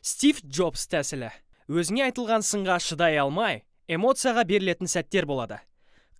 Стив Джобс тәсілі. Өзіңе айтылған сынға шыдай алмай, эмоцияға берілетін сәттер болады.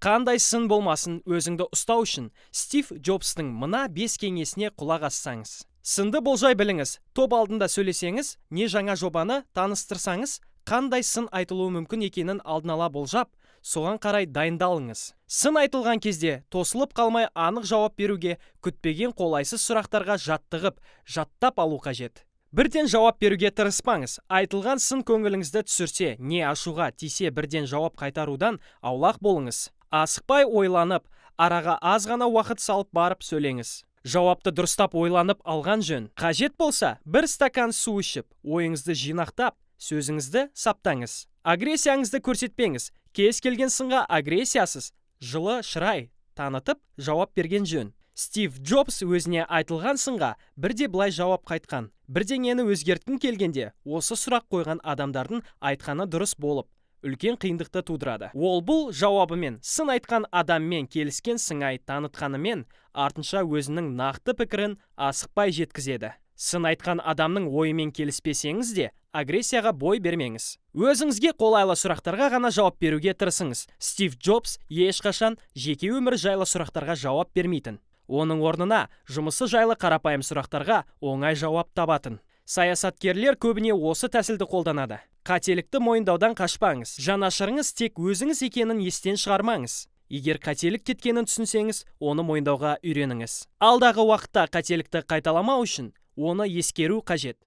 Қандай сын болмасын, өзіңді ұстау үшін Стив Джобстың мына 5 кеңесіне құлақ ассаңыз. Сынды болжай біліңіз. Топ алдында сөйлесеңіз, не жаңа жобаны таныстырсаңыз, қандай сын айтылуы мүмкін екенін алдын ала болжап, соған қарай дайындалыңыз. Сын айтылған кезде тосылып қалмай анық жауап беруге, күтпеген қолайсыз сұрақтарға жаттығып, жаттап алу қажет. Бірден жауап беруге тырыспаңыз. Айтылған сын көңіліңізді түсірсе, не ашуға тисе, бірден жауап қайтарудан аулақ болыңыз. Асықпай ойланып, араға аз ғана уақыт салып барып сөйлеңіз. Жауапты дұрыстап ойланып алған жөн. Қажет болса, бір стакан су ішіп, ойыңызды жинақтап, сөзіңізді саптаңыз. Агрессияңызды көрсетпеңіз. Кез келген сынға агрессиясыз, жылы шырай танытып жауап берген жөн. Стив Джобс өзіне айтылған сынға бірде былай жауап қайтқан: «Бірдеңені өзгерткім келгенде, осы сұрақ қойған адамдардың айтқаны дұрыс болып, үлкен қиындықты тудырады». Ол бұл жауабымен сын айтқан адаммен келіскен сыңай танытқанымен, артынша өзінің нақты пікірін асықпай жеткізеді. Сын айтқан адамның ойымен келіспесеңіз де, агрессияға бой бермеңіз. Өзіңізге қолайлы сұрақтарға ғана жауап беруге тырысыңыз. Стив Джобс ешқашан жеке өмірі жайлы сұрақтарға жауап бермейтін. Оның орнына жұмысы жайлы қарапайым сұрақтарға оңай жауап табатын. Саясаткерлер көбіне осы тәсілді қолданады. Қателікті мойындаудан қашпаңыз. Жанашырыңыз тек өзіңіз екенін естен шығармаңыз. Егер қателік кеткенін түсінсеңіз, оны мойындауға үйреніңіз. Алдағы уақытта қателікті қайталамау үшін оны ескеру қажет.